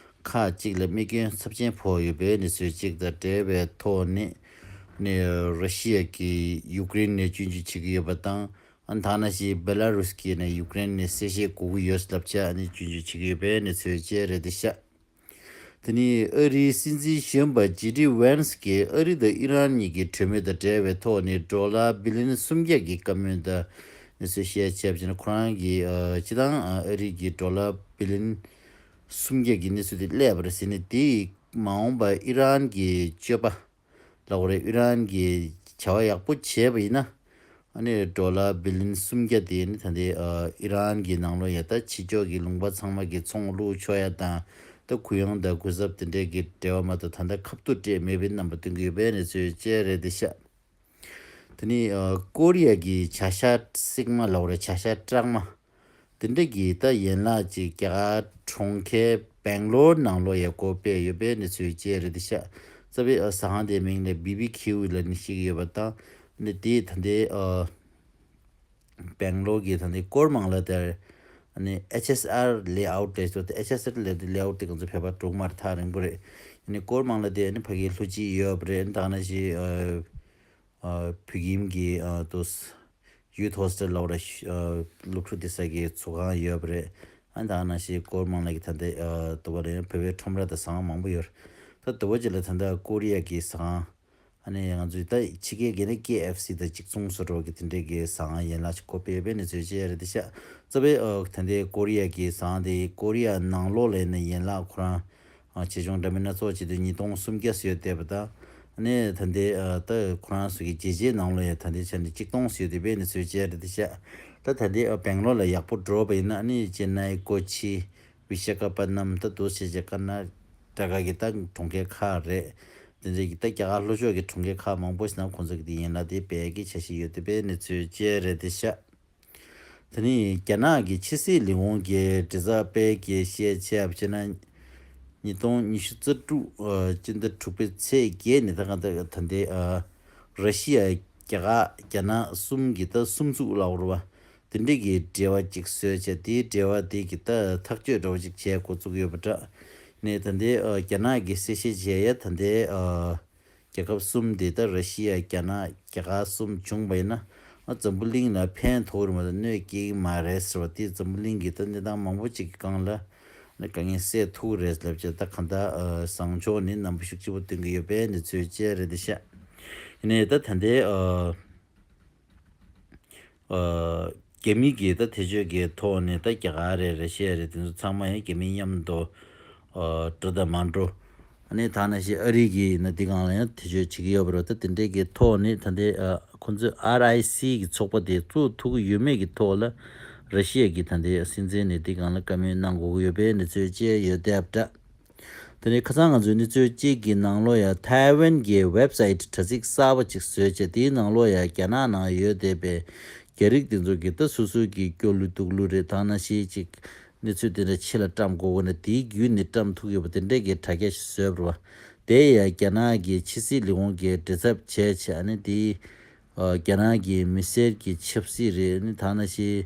ཁག་ཅིག་ལ་རྨས་སྐྱོན་ཚབས་ཆེན་ཕོག་ཡོད་པའི་གནས་ཚུལ་ཅིག་དང་འབྲེལ་བའི་ཐོག་ནས་ནས་ར་ཤི་ཡ་གིས་ཡུཀ་རེན་ནས་སྐྱོན་བརྗོད་བྱེད་ཀྱི་ཡོད་པ་དང་། ཨ་ནི་ད་ནང་བཞིན་སྦེ་ལ་རུས་ཀྱིས་ནས་ཡུཀ་རེན་ནས་གསལ་བཤད་དགོས་ཀྱི་ཡོད་ལབ་བྱས་ཨ་ནི་སྐྱོན་བརྗོད་བྱེད་ཀྱི་ཡོད་པའི་གནས་ཚུལ་བཅས་རེད་འདུག་ཤག་དེ་ནས་ཨ་རིའི་སྲིད་འཛིན་གཞོན་པ་ཇེ་ཌི་ཝན་སི་གིས་ཨ་རི་དང་ཨི་རན་གཉིས་ཀྱི་གྲོས་མོལ་དང་འབྲེལ་བའི་ཐོག་ནས་ཌོ་ལར་བི་ལི་ཡོན་སུམ་བརྒྱ་གི་བཀའ་མོལ་དང་གནས་ཚུལ་བཤད་བྱས་པ་བྱས་ན་ཁོ་རང་གིས་ཨ་སྤྱིར་བཏང་ཨ་རི་གི་ཌོ་ལར་བི་ལི་ཡོན་སུམ་བརྒྱ་གི་གནས་ཚུལ་དེ་སླེབས་པ་རེད་ཟེར་ནས་དེ་མ་འོངས་པ་ཨི་རན་གྱི་སྤྱོད་པ། ལབ་དགོས་རེད། ཨི་རན་གྱིས་བྱ་བ་ཡག་པོ་བྱས་པ་ཡིན་ན། ཨ་ནི་ཌོ་ལར་བི་ལི་ཡོན་སུམ་བརྒྱ་དེ་ནི་ད་ལྟའི་ཨ་ཨི་རན་གྱི་ནང་ལོགས་ཡ་ད་ཕྱི་ཕྱོགས་ཀྱི་ལུང་པ་ཚང་མ་གི་ཚོང་བླུག་ཆོག་ཡ་དང་ད་གུ་ཡངས་དང་གུ་གསབ་དེ་འདྲས་ཀྱི་འབྲེལ་བ་མ་གཏོགས་ད་ལྟ་ཁ་ཐུག་སྤྲད་མེད་པའི་རྣམ་པ་སྟོན་གྱི་ཡོད་པའི་གནས་ཚུལ་བཅས་རེད་འདུག་ཤག་དེ་ནི་ཨ་ཀོ་རི་ཡ་གི་བྱ་ཤ་སྲེག་མ་ལབ་དགོས་རེད། བྱ་ཤ་སྐྲག་མ། དེ་འདྲ་གི་ད་ཡན་ལག་ཅིག་རྒྱ་གར་གྲོང་ཁྱེར་སྦེང་ལོར་ནང་ལོགས་ཡ་སྒོ་ཕྱེ་ཡོད་པའི་གནས་ཚུལ་བཅས་རེད་འདུག་ཤག་རྩ་བའི་ཨ་ཟ་ཁང་དེའི་མིང་ལ་བི་བི་ཁིའུ་ལབ་ནས་ཤེས་ཀྱི་ཡོད་པ་དང་། ནི་དེ་ད་ལྟའི་ཨ་ སྦེང་ལོར་གྱི་ད་ལྟའི་སྐོར་མང་ལ་དེར་ཨ་ནི་ཨེཆ་ཨེས་ཨར་ལེ་ཨའུ་ཊི་ལབ་ཅིག་འདུག་ཨེཆ་ཨེས་ཨར་ལེ་ལེ་ཨའུ་ཊི་དེ་ང་ཚོ་བོད་པ་འགྲོ་གི་མ་རེད། ཐག་རིང་པོ་རེད། ཨ་ནི་སྐོར་མང་ལ་དེ་ཨ་ནི་ཕ་གིའི་ལྷོ་སྤྱི་ཡོད་པ་རེད། ཨ་ནི་ད་ག་ནང་བཞིན་ཨ་ཨ་བོད་ཁྱིམ་གྱི་ཨ་དུ་ཡུ་ཐི་ཧོ་སི་ཊེལ་ལབ་ར། ཨ་སློབ་ཕྲུག་བསྡད་ས་གི་ཚོགས་ཁང་ཡོད་པ་རེད། ཨ་ནི་ད་ག་ནང་བཞིན་སྐོར་མང་ལ་གི་ད་ལྟའི་ཨ་དུ་བ་རེད། བོད་པའི་ཁྲོམ་ར་དང་ཟ་ཁང་མང་པོ་ཡོད་རེད། ད་དུ་བ་ཅིག་ལ་ད་ལྟ་ཀོ་རི་ཡ་གི་ཟ་ཁང་། ཨ་ནི་ང་ཚོའི་ད་ཕྱི་རྒྱལ་གྱི་ནི་ཀེ་ཨེཕ་སི་དང་གཅིག་མཚུངས་བཟོ་འདྲ་བ་གི་དེ་འདྲའི་གི་ཟ་ཁང་ཡན་ལག་ཅིག་ཁོ་སྤེལ་བའི་གནས་ཚུལ་བཅས་རེད་དེ་ཤག་རྩ་བའི་ཨ་ད་ལྟའི་ཀོ་རི་ཡ་གི་ཟ་ཁང་དེ་ཀོ་རི་ཡ་ནང་ལོགས་ལ་ཡིན་ན་ཡན་ལག་ཁོ་རང་ཨ་ཆེ་ཆུང་འདྲ་མིན་སྣ་ཚོགས་བྱེད་དུས་ཉིས་སྟོང་སུམ་བརྒྱ་ཙམ་ཡོད་བསྡད་པ་དང་། ཨ་ནི་ད་ལྟའི་ཨ་ད་ཁོ་རང་ཚོ་གི་རྒྱལ་སྤྱིའི་ནང་ལོགས་ཡ་ད་ལྟའི་ཆ་ནས་གཅིག་སྟོང་ཙམ་ཡོད་བསྡད་པའི་གནས་ཚུལ་བཅས་རེད་དེ་ཤག་ད་ད་ལྟའི་ཨ་སྦེང་ལོར་ལ་ཡག་པོ་འགྲོ་བ་ཡིན་ན་ཨ་ནི་ཅེན་ནའི། ཀོ་ཆི། བི་ཤ་ཁ་པ་ནམ། ད་དུ་ཞེས་བྱ་ཀར་ན་ཊ་ཀ་གི་ད་གྲོང་ཁྱེར་ཁག་རེད། དེ་འདྲའི་གི་ད་རྒྱ་གར་ལྷོ་ཕྱོགས་ཀྱི་གྲོང་ཁྱེར་ཁག་མང་པོ་ཞིག་ནང་ཁོང་ཚོ་གི་དེ་ཡན་ལག་དེ་སྤེལ་གི་འཆར་གཞི་ཡོད་དེ་པའི་གནས་ཚུལ་བཅས་རེད་དེ་ཤག་དེ་ནི་རྒྱ་ནག་གི་ཕྱི་སྲིད་ལས་ཁུངས་ཀྱི་མགྲིན་ཚབ་པས་གི་བཤད་བྱས་པ་བྱས་ན། ཉིས་སྟོང་ཉི་ཤུ་རྩ་དྲུག་ཨ་སྤྱི་ཟླ་དྲུག་པའི་ཚེས་བརྒྱད་ནས་ད་ག་ད་ད་ལྟའི་ཨ་ར་ཤི་ཡ། རྒྱ་གར། རྒྱ་ནག་གསུམ་གྱི་ད་གསུམ་ཚུགས་ལབ་དགོས་རེད་བ། དེ་འདྲས་ཀྱི་འབྲེལ་བ་ཅིག་བཟོས་བྱས། དེའི་འབྲེལ་བ་དེ་གི་ད་ཐག་གཅོད་འདྲ་བོ་ཅིག་བྱས་འགོ་བཙུགས་ཡོད་པ་འདྲ། ནས་ད་ལྟའི་ཨ་རྒྱ་ནག་གི་གསལ་བཤད་བྱས་ཡ། ད་ལྟའི་ཨ་རྒྱལ་ཁབ་གསུམ་དེ་ད་ར་ཤི་ཡ། རྒྱ་ནག་རྒྱ་གར་གསུམ་བྱུང་བ་ཡིན་ན་ཨ་འཛམ་བུ་གླིང་ལ་ཕན་ཐོགས་རེད་མ་གཏོགས་གནོད་སྐྱེལ་གྱི་མ་རེད་ཟེར་བ་དེ་འཛམ་བུ་གླིང་གི་ད་གནས་སྟངས་མང་པོ་ཅིག་གི་སྒང་ལ་ནི་དཀའ་ངལ་སེལ་ཐུབ་རེད་ལབ་བྱས། ད་གང་ལྟར་ཨ་བཟང་ཕྱོགས་ནས་རྣམ་པ་ཤུགས་ཆེན་པོ་སྟོན་གྱི་ཡོད་པའི་གནས་ཚུལ་བཅས་རེད་དེ་ཤག་ཡིན་ནའི་ད་ད་ལྟའི་ཨ། ཨ། རྒྱ་མི་གི་ད་ཐེ་བྱུས་ཀྱི་ཐོག་ནས་ད་རྒྱ་གར་རེད། ར་ཤི་ཡ་རེད། དེ་ཚོ་ཚང་མ་ཡང་རྒྱ་མི་མཉམ་དུ་ཨ་འགྲོ་དང་མ་འགྲོ། ཨ་ནི་ད་ནང་བཞིན་ཨ་རི་གི་ན་འདི་སྒང་ལ་ཡང་ཐེ་བྱུས་བྱེད་ཀྱི་ཡོད་པ་རེད། ད་དེ་འདྲའི་གི་ཐོག་ནས་ད་ལྟའི་ཨ་ཁོང་ཚོས་ཨར་ཨའི་སི་གི་ཚོགས་པ་དེ་བཙུགས་ཐུབ་ཀྱི་ཡོད་མེད་ཀྱི་ཐོག་ལ་ར་ཤི་ཡ་གི་ད་ལྟའི་སྲིད་འཛིན་ནས་འདི་སྒང་ལ་བཀའ་མོལ་གནང་དགོས་ཀྱི་ཡོད་པའི་གནས་ཚུལ་བཅས་ཡོད་བསྡད་པ་འདྲ། དེ་ནས་ཁ་སང་ང་ཚོའི་གནས་ཚུལ་གཅིག་གི་ནང་ལོགས་ཡ་ཐའེ་ཝན་གྱི་ཝེབ་སའིཊ་དྲ་ཚིགས་གསར་པ་ཅིག་བཟོས་བྱས། དེའི་ནང་ལོགས་ཡ་རྒྱ་ནག་ནང་ཡོད་བསྡད་པའི་རྒྱ་རིགས་དེ་ཚོ་གི་ད་སོ་སོའི་གི་སྐྱོ་གླུ་སྡུག་གླུ་རེད། ད་ནང་བཞིན་ཅིག་གནས་ཚུལ་དེ་འདྲ་ཕྱི་ལ་བཀྲམ་དགོས་དགོས་ན་དེའི་བརྒྱུད་ནས་བཀྲམ་ཐུབ་ཡོད་པ་དེ་འདྲས་ཀྱི་དྲ་རྒྱ་ཞིག་བཟོས་པ་རེད་བ། དེ་ཡ་རྒྱ་ནག་གི་ཕྱི་སྲིད་ལས་ཁུངས་ཀྱི་མགྲིན་ཚབ་བྱས་བྱས། ཨ་ནི་དེའི་ཨ་རྒྱ་ནག་གི་མི་སེར་གྱི་ཆབ་སྲིད་རེད། ཨ་ནི་ད་ནང་བཞིན་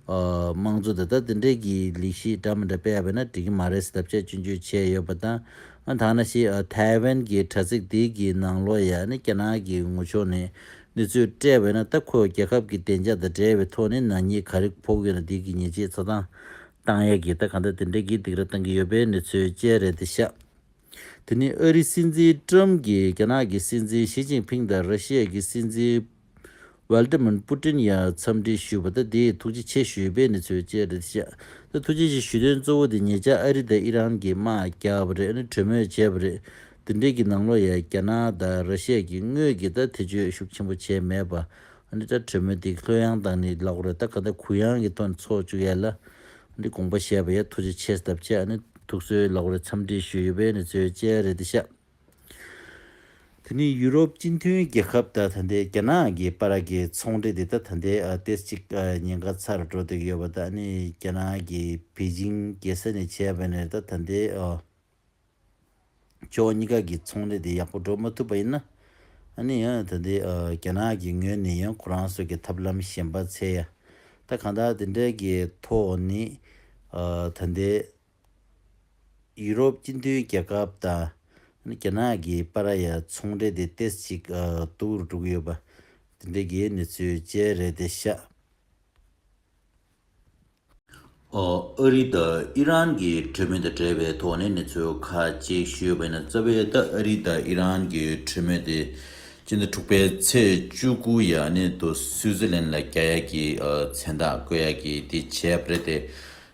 ཨ་དམངས་གཙོ་དང་ད་དེ་འདྲས་ཀྱི་ལས་གཞི་འདྲ་མི་འདྲ་སྤེལ་བ་ན་འགྲིག་གི་མ་རེད་ཟེར་ཐབས་ཆག་སྐྱོན་བརྗོད་བྱས་ཡོད་པ་དང་། ཨ་ད་ནང་བཞིན་ཨ་ཐའེ་ཝན་གྱི་དྲ་ཚིགས་དེ་གི་ནང་ལོགས་ཡ་ནི་རྒྱ་ནག་གི་ངོ་ཕྱོགས་ནས་གནས་ཚུལ་སྤྲད་པ་ན། ད་ཁོ་རྒྱལ་ཁབ་ཀྱི་བདེ་འཇགས་དང་འབྲེལ་བའི་ཐོག་ནས་ནག་ཉེས་ག་རེ་ཕོག་ཡོད་ན་དེ་གི་ཉེས་ཆད་ཆ་ཚང་བཏང་ཡ་གི་ད་གང་ལྟར་དེ་འདྲས་ཀྱི་སྡིགས་ར་བཏང་གི་ཡོད་པའི་གནས་ཚུལ་བཅས་རེད་དེ་ཤག་དེ་ནས་ཨ་རིའི་སྲིད་འཛིན་ཀྲམ་གྱིས་རྒྱ་ནག་གི་སྲིད་འཛིན་ཞི་ཅིན་ཕིང་དང་ར་ཤི་ཡ་གི་སྲིད་འཛིན་ཝལ་ཏི་མིར་པུ་ཏིན་ཡ་འཚམས་འདྲི་ཞུས་པ་དང་། དེས་ཐུགས་རྗེ་ཆེ་ཞུས་པའི་གནས་ཚུལ་བཅས་རེད་ཤག་ད་ཐུགས་རྗེ་ཆེ་ཞུ་དོན་གཙོ་བོ་དེ་ཉེ་ཆར་ཨ་རི་དང་ཨི་རན་གྱིས་དམག་བརྒྱབ་པ་རེད། ཨ་ནི་གྲོས་མོལ་བྱས་པ་རེད། དེ་འདྲའི་གི་ནང་ལོགས་ཡ་རྒྱ་ནག་དང་ར་ཤི་ཡ་གིས་དངོས་ཀྱི་ད་ཐེ་བྱུས་ཤུགས་ཆེན་པོ་བྱས་མེད་པ། ཨ་ནི་ད་གྲོས་མོལ་དེ་ལྷོད་ཡངས་དང་ནི་ལབ་དགོས་རེད། ད་ག་ད་གུ་ཡངས་ཀྱི་ཐོག་ནས་ཚོགས་བཅུག་ཡ་ལ་ཨ་ནི་དགོངས་པ་བཞེས་པ་ཡ་ཐུགས་རྗེ་ཆེ་ཟེར་ཐབས་ཆེ། ཨ་ནི་ཐུགས་གསོའི་ལབ་དགོས་རེད། འཚམས་འདྲི་ཞུས་ཡོད་པའི་གནས་ཚུལ་བཅས་རེད་དེ་ཤག་དེ་ནི་ཡུ་རོབ་སྤྱི་མཐུན་རྒྱལ་ཁབ་དང་ད་ལྟའི་རྒྱ་ནག་གི་བར་གྱི་ཚོང་འབྲེལ་དེ་ད་ད་ལྟའི་ཨ་ཏོག་ཙམ་ཅིག་ཨ་ཉེན་ཁ་ཚ་རུ་འགྲོ་བསྡད་ཀྱི་ཡོད་པ་དང་། ཨ་ནི་རྒྱ་ནག་གི་པེ་ཅིང་རྒྱལ་ས་ནས་བྱས་པ་ནས་ད་ད་ལྟའི་ཨ་ཕྱོགས་གཉིས་ཀ་གི་ཚོང་འབྲེལ་དེ་ཡག་པོ་འགྲོ་མ་ཐུབ་པ་ཡིན་ན། ཨ་ནི་ཡང་ད་ལྟའི་ཨ་རྒྱ་ནག་གི་ངོས་ནས་ཡང་ཁོ་རང་ཚོ་གི་ཐབས་ལམ་གཞན་པ་འཚོལ་ཡ། ད་གང་ལྟར་དེ་འདྲའི་གི་ཐོག་ནས་ཨ་ད་ལྟའི་ཡུ་རོབ་སྤྱི་མཐུན་རྒྱལ་ཁབ་དང་རྒྱ་ནག་གི་བར་ཡ་ཚོང་འབྲེལ་དེ་ཏོག་ཙམ་ཅིག་ཨ་སྡུག་རུ་འགྲོ་གི་ཡོད་པ་དེ་འདྲ་གི་གནས་ཚུལ་བཅས་རེད་དེ་ཤག་ཨོ། ཨ་རི་དང་ཨི་རན་གྱི་གྲོས་མོལ་དང་འབྲེལ་བའི་ཐོག་ནས་གནས་ཚུལ་ཁག་ཅིག་ཞུས་པ་ཡིན་ན། རྩ་བའི་ད་ཨ་རི་དང་ཨི་རན་གྱི་གྲོས་མོལ་དེ་སྤྱི་ཟླ་དྲུག་པའི་ཚེས་བཅུ་དགུ་ཡ་ནས་དུ་སུའུ་ཙི་ལན་ལ་རྒྱག་ཡ་གི་ཨ་མཚན་རྟགས་བཀོད་ཡ་གི་དེ་བྱས་པ་རེད་དེ།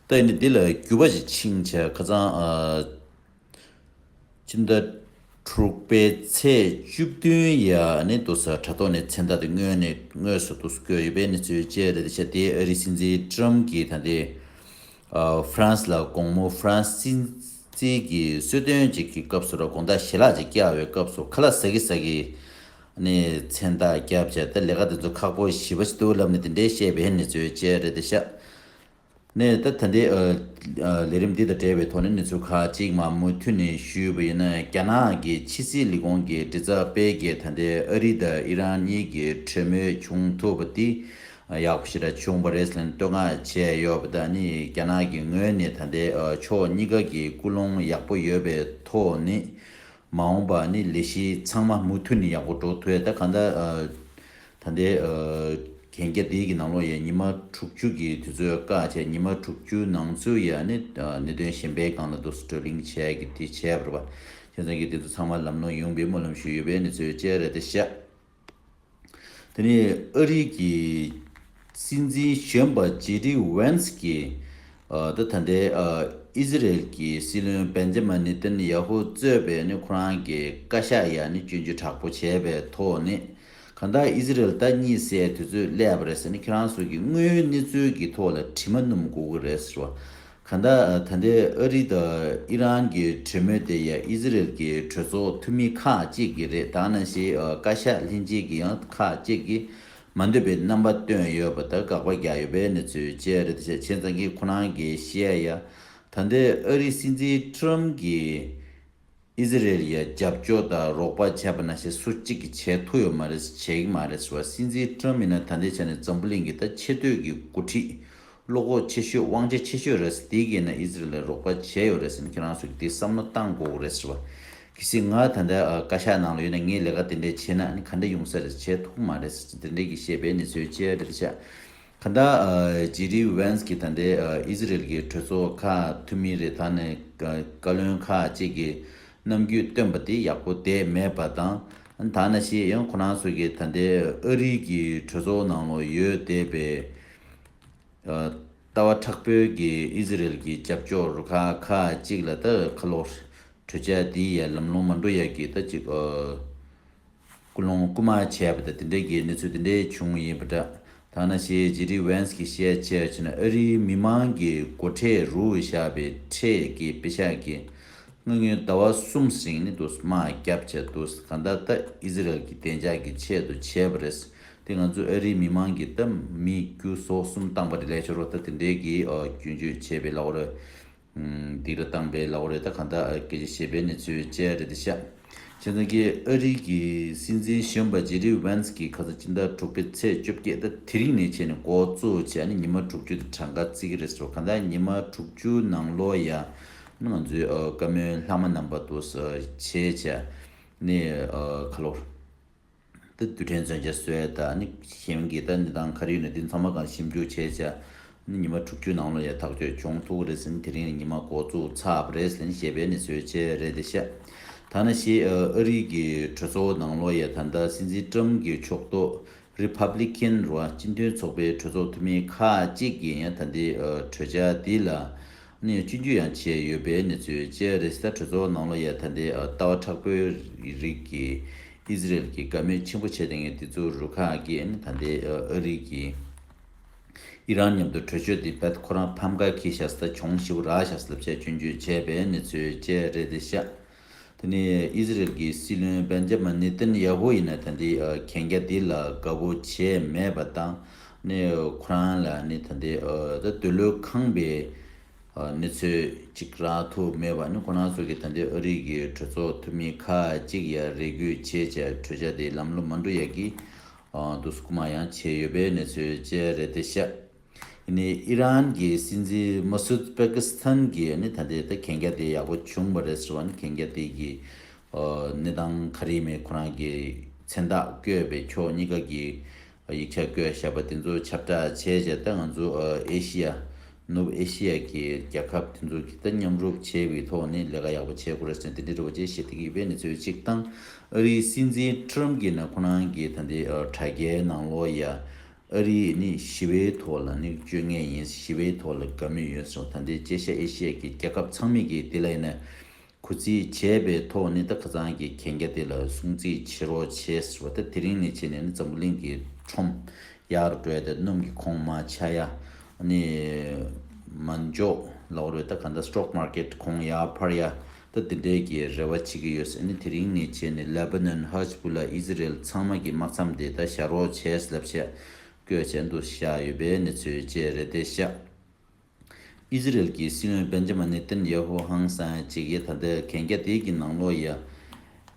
ད་ཡིན་ན་འདི་ལ་འགྱུར་བ་ཞིག་ཕྱིན་བྱས་ཁ་སང་ཨ་ཕྱི་ཟླ་དྲུག་པའི་ཚེས་བཅུ་བདུན་ཡ་ནས་འདུག་ས་དྲ་ཐོག་ནས་མཚན་རྟགས་དེ་དངོས་ནས་དངོས་སུ་འདུག་སེ་བཀོད་ཡོད་པའི་གནས་ཚུལ་བཅས་རེད་ཤག་དེ་ཨ་རིའི་སྲིད་འཛིན་ཀྲམ་གྱིས་ད་ལྟའི་ཨ་ཧྥ་རན་སི་ལ་དགོང་མོ་ཧྥ་རན་སི་སྲིད་འཛིན་གྱི་གསོལ་སྟོན་ཅིག་གི་སྐབས་སུ་ར་དགོང་དག་ཞལ་ལག་ཅིག་བཀྱག་པའི་སྐབས་སུ་ཁ་ལག་ཟ་གི་ཟ་གི་ནས་མཚན་རྟགས་བརྒྱབ་བྱས། ད་ལས་ཀ་དེ་ཚོ་ཁག་པོ་ཞེ་པོ་ཞིག་འདུག་ལབ་ནས་དེ་འདྲའི་བཤད་པའི་གནས་ཚུལ་བཅས་རེད་ཤག་ནས་ད་ད་ལྟའི་ཨ་ཨ་ལས་རིམ་འདི་དང་འབྲེལ་བའི་ཐོག་ནས་གནས་ཚུལ་ཁག་ཅིག་མར་མུ་མཐུད་ནས་ཞུས་པ་ཡིན་ན། རྒྱ་ནག་གི་ཕྱི་སྲིད་ལས་ཁུངས་ཀྱི་མགྲིན་ཚབ་པས་ཀྱིས་ད་ལྟའི་ཨ་རི་དང་ཨི་རན་གཉིས་ཀྱི་གྲོས་མོལ་བྱུང་ཐུབ་པ་འདི་ ཡག་པོ་ཞེ་དྲག་བྱུང་བ་རེད་ཟེར་ནས་བསྟོད་བསྔགས་བྱས་ཡོད་པ་དང་། ནི་རྒྱ་ནག་གི་ངོས་ནས་ད་ལྟའི་ཕྱོགས་གཉིས་ཀ་གི་ཀུན་སློང་ཡག་པོ་ཡོད་པའི་ཐོག་ནས། མ་འོངས་པ་ནི་ལས་གཞི་ཚང་མ་མུ་མཐུད་ནས་ཡག་པོ་འགྲོ་ཐུབ་ཡ། ད་གང་ལྟར་ཨ་ད་ལྟའི་ཨ་གན་རྒྱ་དེའི་གི་ནང་ལོགས་ཡ་ཉི་མ་དྲུག་ཅུ་གི་དུས་ཚོད་བཀག་བྱས། ཉི་མ་དྲུག་ཅུ་ནང་ཚུད་ཡ་ནི་ཨ་གནད་དོན་གཞན་པའི་སྒང་ལ་འདུག་སེ་བགྲོ་གླེང་བྱས་ཀྱི་དེ་བྱས་པ་རེད་པ། བྱས་ཙང་གི་དེ་ཚོ་ཚང་མ་ལམ་ལྷོང་ཡོང་བའི་སྨོན་ལམ་ཞུ་ཡོད་པའི་གནས་ཚུལ་བཅས་རེད་དེ་ཤག་དེ་ནས་ཨ་རི་གི་སྲིད་འཛིན་གཞོན་པ་ཇེ་ཌི་ཝན་སི་གིས་ཨ་ད་ད་ལྟའི་ཨ་ཨི་ཟི་རེལ་གྱི་སྲིད་བློན་བེན་ཇ་མ་ནི་ཏན་ཡ་ཧུ་གཙོས་པའི་ནི་ཁོ་རང་གི་བཀའ་ཤག་ཡ་ནི་སྐྱོན་བརྗོད་དྲག་པོ་བྱས་པའི་ཐོག་ནས། གང་ལྟར་ཨི་ཟི་རེལ་ད་གཉིད་སད་དུས་ཚོད་སླེབས་པ་རེད་ཟེར་ནས། ཁྱེད་རང་ཚོ་གི་དངོས་ཡོད་གནས་ཚུལ་གྱི་ཐོག་ལ་དྲི་མ་སྣོམ་དགོས་ཀྱི་རེད་ཟེར་བ། གང་ལྟར་ད་ལྟའི་ཨ་རི་དང་ཨི་རན་གྱི་གྲོས་མོལ་དེ་ཡ་ཨི་ཟི་རེལ་གྱི་གྲོས་ཚོགས་འཐུས་མི་ཁག་ཅིག་གིས་རེད། ད་ནང་བཞིན་བཀའ་ཤག་ལྷན་རྒྱས་ཀྱི་ཡང་ཁག་ཅིག་གིས་མ་འདོད་པའི་རྣམ་པ་བཏོན་ཡོད་པ་དང་དགག་པ་རྒྱག་ཡོད་པའི་གནས་ཚུལ་བཅས་རེད། བྱས་ཙང་གི་ཁོ་རང་གིས་བཤད་ཡ། ད་ལྟའི་ཨ་རིའི་སྲིད་འཛིན་ཊམ་གྱིས་ཨི་ཟི་རེལ་ཡ་རྒྱབ་སྐྱོར་དང་རོགས་པ་བྱས་པ་ནང་བཞིན་སུ་གཅིག་གིས་བྱེད་ཐུབ་ཡོད་མ་རེད། བྱེད་ཀྱི་མ་རེད་ཟེར་བ། སྲིད་འཛིན་ཊམ་ཡིན་ན་ད་ལྟའི་ཆ་ནས་འཛམ་བུ་གླིང་གི་ད་ཆེ་བསྟོད་ཀྱི་འགོ་ཁྲིད། བློ་ཁོག་ཆེ་ཤོས། དབང་ཆ་ཆེ་ཤོས་རེད། དེ་གིས་ན་ཨི་ཟི་རེལ་ལ་རོགས་པ་བྱས་ཡོད་རེད་ཟེར་ནས་ཁྱེད་རང་ཚོས་དེ་བསམ་བློ་བཏང་དགོས་རེད་ཟེར་བ། གལ་སྲིད་ང་ད་ལྟ་ཨ་བཀའ་ཤག་ནང་ལ་ཡོད་ན་ངས་ལས་ཀ་དེ་འདྲས་བྱས་ན་ནི་ག་འདྲ་ཡོང་ས་རེད། བྱེད་ཐུབ་མ་རེད་ཟེར་དེ་འདྲས་ཀྱི་བཤད་པའི་གནས་ཚུལ་བཅས་རེད་ཤག་གང་ལྟར་ཨ་ཇེ་ཌི་ཝན་སི་གིས་ད་ལྟའི་ཨ་ཨི་ཟི་རེལ་གྱི་གྲོས་ཚོགས་ཁག་འཐུས་མི་རེད། ད་ནས་བཀའ་བློན་ཁག་ཅིག་གིས་རྣམ་འགྱུར་སྟོན་པ་དེ་ཡག་པོ་བསྡད་མེད་པ་དང་། ད་ནང་བཞིན་ཡང་ཁོ་རང་ཚོ་གིས་ད་ལྟའི་ཨ་རི་གི་གྲོས་ཚོགས་ནང་ལ་ཡོད་བསྡད་པའི། ཨ། ལྟ་བ་དྲག་པོའི་གི་ཨི་ཟི་རེལ་གྱི་རྒྱབ་སྐྱོར་རུ་ཁག་ཁག་ཅིག་ལ་ད་ཁ་ལོ་གྲོས་འཆར་འདི་ཡ་ལམ་ལྷོང་མ་འགྲོ་ཡ་གི་ད་ཅིག་ཨ། སྐུལ་སློང་སྐུལ་མ་བྱས་པ་ད་དེ་འདྲའི་གི་གནས་ཚུལ་དེ་འདྲའི་བྱུང་ཡིན་པ་འདྲ། ད་ནང་བཞིན་ཇེ་ཌི་ཝན་སི་གིས་བཤད་བྱས་བྱས་ན། ཨ་རིའི་མི་མང་གི་སྒོ་ཁྲལ་རུ་བཞག་པའི་ཁྲལ་གྱི་པེ་ཤག་གི་སྔ་ཉོན་ཟླ་བ་གསུམ་རིང་ནི་དུ་དམག་བརྒྱབ་བྱས་འདུག་གང་ལྟར་ད་ཨི་ཟི་རེལ་གྱི་བདེ་འཇགས་ཀྱི་ཆེད་དུ་བྱས་པ་རེད། དེ་ང་ཚོ་ཨ་རིའི་མི་མང་གི་ད་མི་རྒྱུ་ཟོག་གསུམ་བཏང་པ་རེད། ལས་ཤོར་བ་ད་དེ་འདྲའི་གི་ཨ་སྐྱོན་བརྗོད་བྱས་པའི་ལའོ་རེད། སྡིགས་ར་བཏང་པའི་ལའོ་རེད། ད་གང་ལྟར་ཨ་སྐད་ཆ་བཤད་པའི་གནས་ཚུལ་བཅས་རེད་དེ་ཤག་བྱས་ཙང་གི་ཨ་རི་གི་སྲིད་འཛིན་གཞོན་པ་ཇེ་ཌི་ཝན་སི་གིས་ཁ་སང་སྤྱི་ཟླ་དྲུག་པའི་ཚེས་བཅོ་བརྒྱད། ད་དེ་རིང་ནས་བྱས་ནས་འགོ་བཙུགས་བྱས་ནས་ཉི་མ་དྲུག་ཅུ་དེ་གྲངས་ཀ་བརྩི་གི་རེད་ཟེར་བ། གང་ལྟར་ཉི་མ་དྲུག་ཅུ་ནང་ལོགས་ཡ་ང་ཚོའི་ཨ་བཀའ་མོལ་ལྷག་མ་རྣམ་པ་དུ་བྱས་བྱས་ནས་ཨ་ཁ་ལོ། ད་རྡུལ་ཕྲན་མཚོན་ཆ་བཟོས་དང་ནི་གཞན་གྱི་ད་གནས་སྟངས་ག་རེ་ཡོད་ན་དེ་ཚང་མ་གང་ཞིབ་འཇུག་བྱས་བྱས་ནི་ཉི་མ་དྲུག་ཅུ་ནང་ལ་ཡ་ཐག་གཅོད་བྱུང་ཐུབ་ཀྱི་རེད་ཟེར་ནས་དེ་རིང་ཉི་མ་འགོ་བཙུགས་ཚར་བ་རེད་ཟེར་ནས་བཤད་པའི་གནས་ཚུལ་བཅས་རེད་དེ་ཤག་ད་ནང་བཞིན་ཨ་རི་གི་གྲོས་ཚོགས་ནང་ལོགས་ཡ་ད་ལྟ་སྲིད་འཛིན་ཊམ་གྱི་ཕྱོགས་གཏོགས་རི་ཕབ་ལི་ཀན་རུ་བ་སྤྱི་མཐུན་ཚོགས་པའི་གྲོས་ཚོགས་འཐུས་མི་ཁག་ཅིག་གིས་ཡང་ད་ལྟའི་ཨ་གྲོས་འཆར་འདི་ལ་ནས་སྐྱོན་བརྗོད་ཡང་བྱས་ཡོད་པའི་གནས་ཚུལ་བཅས་རེད། ད་གྲོས་ཚོགས་ནང་ལ་ཡ་ད་ལྟའི་ཨ་ལྟ་བ་དྲག་པོའི་རིགས་ཀྱི་ཨི་ཟི་རེལ་གྱི་དགའ་མོས་ཆེན་པོ་བྱས་བསྡད་མཁན་དེ་ཚོ་རུ་ཁག་གིས་ནི་ད་ལྟའི་ཨ་རི་གི་ཨི་རན་མཉམ་དུ་གྲོས་ཆོད་དེ་རྦད་ཁོ་རང་ཕམ་ཁ་འཁྱེར་ཤག་ཟེར། ད་གྱོང་ཞེ་པོ་རག་ཤག་ཟེར་ལབ་བྱས་སྐྱོན་བརྗོད་བྱས་པའི་གནས་ཚུལ་བཅས་རེད་དེ་ཤག་དེ་ནས་ཨི་ཟི་རེལ་གྱི་སྲིད་བློན་བེན་ཇ་མིན་ནེ་ཏན་ཡ་ཧུ་ཡིན་ན་ད་ལྟའི་ཨ་གན་རྒྱ་འདི་ལ་དགའ་པོ་བྱས་མེད་པ་དང་། ནས་ཁོ་རང་ལ་ནི་ད་ལྟའི་ཨ་ད་འདོད་བློ་ཁེངས་པའི་ཨ་གནས་ཚུལ་ཅིག་རག་ཐུབ་མེད་པ་ནི། ཁོ་རང་ཚོ་གིས་ད་ལྟའི་ཨ་རི་གི་གྲོས་ཚོགས་འཐུས་མི་ཁག་ཅིག་ཡ་རེ་སྐུལ་བྱས་བྱས་གྲོས་འཆར་དེ་ལམ་ལྷོང་མ་འགྲོ་ཡ་གི་ཨ་འདུག་སྐུལ་མ་ཡང་བྱས་ཡོད་པའི་གནས་ཚུལ་བཅས་རེད་དེ་ཤག་ནི་ཨི་རན་གྱི་སྲིད་འཛིན་མ་སུད་པེ་ཀི་སི་ཐན་གྱིས་ནི་ད་ལྟའི་ད་གན་རྒྱ་དེ་ཡག་པོ་བྱུང་བ་རེད་ཟེར་བ་ནི། གན་རྒྱ་དེ་གི་ཨ་གནས་སྟངས་ག་རེ་མེད་ཁོ་རང་གི་མཚན་རྟགས་བཀོད་པའི་ཕྱོགས་གཉིས་ཀ་གི་ཡིག་ཆ་བཀོད་བཞག་པ་དེ་ཚོ་ཁྱབ་བསྒྲགས་བྱས་རྗེས། ད་ང་ཚོ་ཨ་ཨེ་ཤི་ཡ་ནུབ་ཨེ་ཤི་ཡ་གི་རྒྱལ་ཁབ་དེ་ཚོ་གི་ད་མཉམ་རུབ་བྱས་པའི་ཐོག་ནས་ལས་ཀ་ཡག་པོ་བྱེད་དགོས་རེད་ཟེར་དེ་འདྲའི་རེ་བ་ཅིག་བྱེད་བསྡད་ཀྱི་ཡོད་པའི་གནས་ཚུལ་གཅིག་དང་། ཨ་རིའི་སྲིད་འཛིན་ཊམ་གྱིས་ནི་ཁོ་རང་གི་ད་ལྟའི་ཨ་དྲ་རྒྱའི་ནང་ལོགས་ཡ། ཨ་རི་ནི་ཞི་བའི་ཐོག་ལ་ནི་སྤྱོད་ངེས་ཡིན། ཞི་བའི་ཐོག་ལ་དགའ་མོས་ཡོད་ཟེར་བ། ད་ལྟའི་ཅེ་ཤ་ཨེ་ཤི་ཡ་གི་རྒྱལ་ཁབ་ཚང་མས་ཀྱིས་དེ་ལ་ཡིན་ན་གུས་བརྩི་བྱས་པའི་ཐོག་ནས་ད་ཁ་སང་གི་གན་རྒྱ་དེ་ལ་སྲུང་བརྩི་བྱེད་རོགས་བྱས་ཟེར་བ། ད་དེ་རིང་ནས་བྱས་ནས་ནི་འཛམ་བུ་གླིང་གི་ཁྲོམ་ཡག་རུ་འགྲོ་ཡ་དང་། སྣུམ་གྱི་གོང་མར་ཆག་ཡ། ནི་མ་འཇོག་ལབ་དགོས་རེད། ད་ག་འདྲ་སི་ཊོག་མར་ཀེཊ་གོང་ཡར་འཕར་ཡ། ད་དེ་འདྲའི་གི་རེ་བ་བྱེད་ཀྱི་ཡོད་ཟེར། ནི་དེ་རིང་ནས་བྱས་ནས་ལེ་བྷ་ནན་ཧ་ཛི་བྷུ་ལ་ཨི་ཟི་རེལ་ཚང་མ་གི་དམག་མཚམས་དེ་ད་བཞག་རོགས་བྱས་ལབ་བྱས་བཀོད་བྱས་འདུག་བཞག་ཡོད་པའི་གནས་ཚུལ་བཅས་རེད་དེ་ཤག་ཨི་ཟི་རེལ་གྱི་སྲིད་བློན་བེན་ཇ་མ་ནེ་ཏན་ཡ་ཧུ་ཧང་སང་ཅིག་གིས་ད་ལྟའི་གན་རྒྱ་དེ་གི་ནང་ལོགས་ཡ་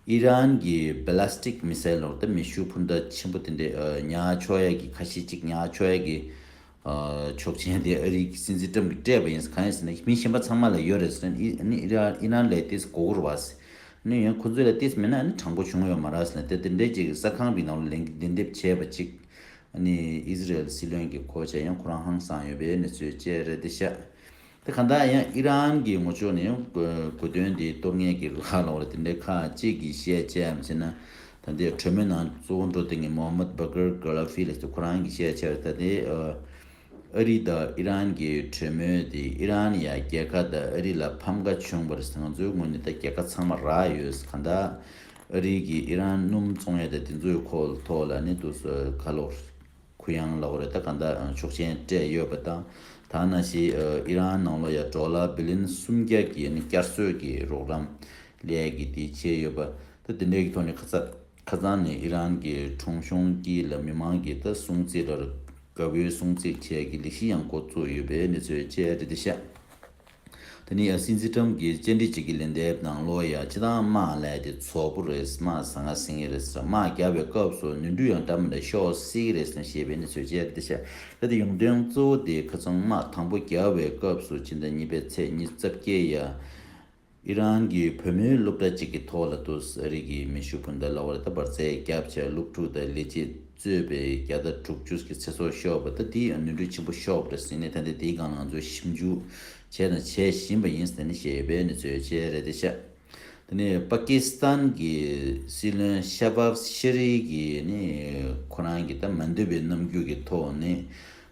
ཨི་རན་གྱི་བེ་ལ་སི་ཊིག་མི་སེལ་ལོར་ད་མེ་ཤུགས་འཕུར་མདའ་ཆེན་པོ་དེ་འདྲས་ཉར་ཆོག་ཡ་གི་ཁ་ཤས་ཅིག་ཉར་ཆོག་ཡ་གི་ཆོག་མཆན་དེ་ཨ་རིའི་སྲིད་འཛིན་ཏྲམ་གྱིས་སྤྲད་པ་ཡིན། གང་ཡིན་ཟེར་ན་མི་གཞན་པ་ཚང་མ་ལ་ཡོད་རེད་ཟེར་ནས་ཨི་ནི་ཨི་རན་ལ་ཏིས་གོ་གོར་བ་ཟེར་ནས་ཡང་ཁོ་ཚོ་ལ་ཏིས་མེད་ན་ནི་དྲང་པོ་བྱུང་ཡོད་མ་རེད་ཟེར་ནས་དེ་དེ་འདྲས་ཅིག་གསར་ཁང་གི་ནང་ལ་ལན་ལན་འདེབས་བྱས་པ་ཅིག་ཨ་ནི་ཨི་ཟི་རེལ་སྲིད་བློན་གྱི་ཁོ་ཆ་ཡང་ཁོ་རང་ཧང་སང་ཡོད་པའི་གནས་ཚུལ་བཅས་རེད་དེ་ཤག་དེ་གང་ལྟར་ཡང་ཨི་རན་གྱི་ངོ་ཕྱོགས་ནས་ཡང་གོ་གོ་དོན་དེ་གཏོར་མཁན་གྱི་ལྷག་ལ་བར་དེ་འདྲའི་ཁག་ཅིག་གིས་བཤད་བྱས་ཡམ་ཟེར་ན། ད་ལྟའི་གྲོས་མོལ་ནང་གཙོ་བོ་འགྲོ་བསྡད་མཁན་མོ་ཧམ་མད་བྷ་ཀར་གྷ་ལ་ཕི་ལགས་སུ་ཁོ་རང་གིས་བཤད་བྱས་པ་ད་ལྟའི་ཨ་རི་དང་ཨི་རན་གྱི་གྲོས་མོལ་དེ་ཨི་རན་ཡ་རྒྱལ་ཁ་དང་ཨ་རི་ལ་ཕམ་ཁ་བྱུང་བ་རེད་ཟེར། ང་ཚོའི་ངོས་ནས་ད་རྒྱལ་ཁ་ཚང་མ་རག་ཡོད་ཟེར། གང་ལྟར་ཨ་རི་གིས་ཨི་རན་སྣུམ་བཙོང་ཡ་དང་དེ་ཚོའི་ཁོ་ཐོག་ལ་ནི་དུ་ཁ་ལོ། གུ་ཡངས་ལབ་དགོས་རེད། ད་གང་ལྟར་ཆོག་མཆན་སྤྲད་ཡོད་པ་དང་། ད་ནང་བཞིན་ཨི་རན་ནང་ལོགས་ཡ་ཌོ་ལར་བི་ལི་ཡོན་སུམ་བརྒྱ་གི་ནི་བསྐྱར་གསོ་གི་རོགས་རམ་ལས་ཀྱི་དེ་བྱས་ཡོད་པ། ད་དེ་འདྲའི་གི་ཐོག་ནས་ཁ་ཚ་ཁ་ཚང་ནས་ཨི་རན་གྱི་ཁྲོམ་གཞུང་དཀྱིལ་ལ་མི་མང་གི་ད་སྲུང་བརྩི་ལ་དགའ་བོའི་སྲུང་བརྩི་བྱས་ཀྱི་ལས་གཞི་ཡང་འགོ་བཙུགས་ཡོད་པའི་གནས་ཚུལ་བཅས་རེད་དེ་ཤག་དེ་ནས་སྲིད་འཛིན་ཏྲམ་གྱིས་བཅར་འདྲི་བྱེད་ཀྱི་ལན་འདེབས་ནང་ལོགས་ཡ་སྤྱིར་བཏང་དམག་ལས་དེ་ཚོགས་པོ་རེད། དམག་ཟང་ངེ་ཟིང་ངེ་རེད་ཟེར། དམག་རྒྱག་པའི་སྐབས་སུ་ནོར་འཁྲུལ་ཡང་འདྲ་མི་འདྲ་ཤོར་སྲིད་ཀྱི་རེད་ཟེར་ཞེས་པའི་གནས་ཚུལ་བཅས་རེད་ཤག་ད་དེ་ཡོང་དོན་གཙོ་བོ་དེ་ཁ་སང་དམག་དང་པོ་རྒྱག་པའི་སྐབས་སུ་ཕྱི་ཟླ་གཉིས་པའི་ཚེས་ཉི་ཤུ་རྩ་བརྒྱད་ཡ་ཨི་རན་གྱི་བུ་མོའི་སློབ་གྲྭ་གཅིག་གི་ཐོག་ལ་དུ་ཨ་རི་གི་མེ་ཤུགས་འཕུར་མདའ་ལབ་པ་རེད། ད་འབར་རྫས་བརྒྱབ་བྱས་སློབ་ཕྲུག་དང་ལས་བྱེད་གཙོས་པའི་བརྒྱ་དང་དྲུག་ཅུ་གི་ཚེ་སྲོག་ཤོར་བ་ད་དེ་ཡང་ནོར་འཁྲུལ་ཆེན་པོ་ཤོར་བ་རེད་ཟེར་ནས། ད་ལྟ་དེའི་སྒང་ལ་ང་ཚོས་ཞིབ་འཇུག་བྱས་དང་བྱེད་བཞིན་པ་ཡིན་ཟེར་ནས་བཤད་ཡོད་པའི་གནས་ཚུལ་བཅས་རེད་དེ་ཤག་དེ་ནས་པ་ཀི་སི་ཐན་གྱི་སྲིད་བློན་ཤ་བྷ་ཤ་རི་གིས་ནི་ཁོ་རང་གི་ད་མ་འདོད་པའི་རྣམ་འགྱུར་གྱི་ཐོག་ནས་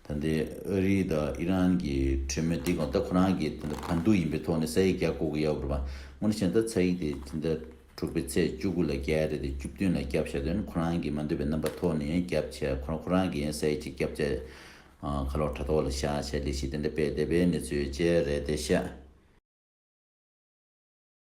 ད་ལྟའི་ཨ་རི་དང་ཨི་རན་གྱི་གྲོས་མོལ་དེ་གང་ད་ཁོ་རང་གི་ད་ལྟ་བར་འདུམ་ཡིན་པའི་ཐོག་ནས་ས་ཡིག་རྒྱག་དགོས་ཀྱི་ཡོད་པ་རེད་པ། དངོས་གནས་བྱས་ན་ད་ས་ཡིག་དེ་ད་ལྟ་དྲུག་པའི་ཚེས་བཅུ་དགུ་ལ་རྒྱག་རེད་དེ། བཅུ་བདུན་ལ་བརྒྱབ་བཞག་དོན་ཁོ་རང་གི་མ་འདོད་པའི་རྣམ་པ་ཐོག་ནས་ཡང་བརྒྱབ་བྱས། ཁོ་རང་ཁོ་རང་གི་ཡང་ས་ཡིག་ཅིག་བརྒྱབ་བྱས། ཁ་ལོག་དྲ་ཐོག་ལ་བཞག་བྱས་ལས་གཞི་དེ་འདྲ་སྤེལ་བསྡད་པའི་གནས་ཚུལ་བཅས་རེད་དེ་ཤག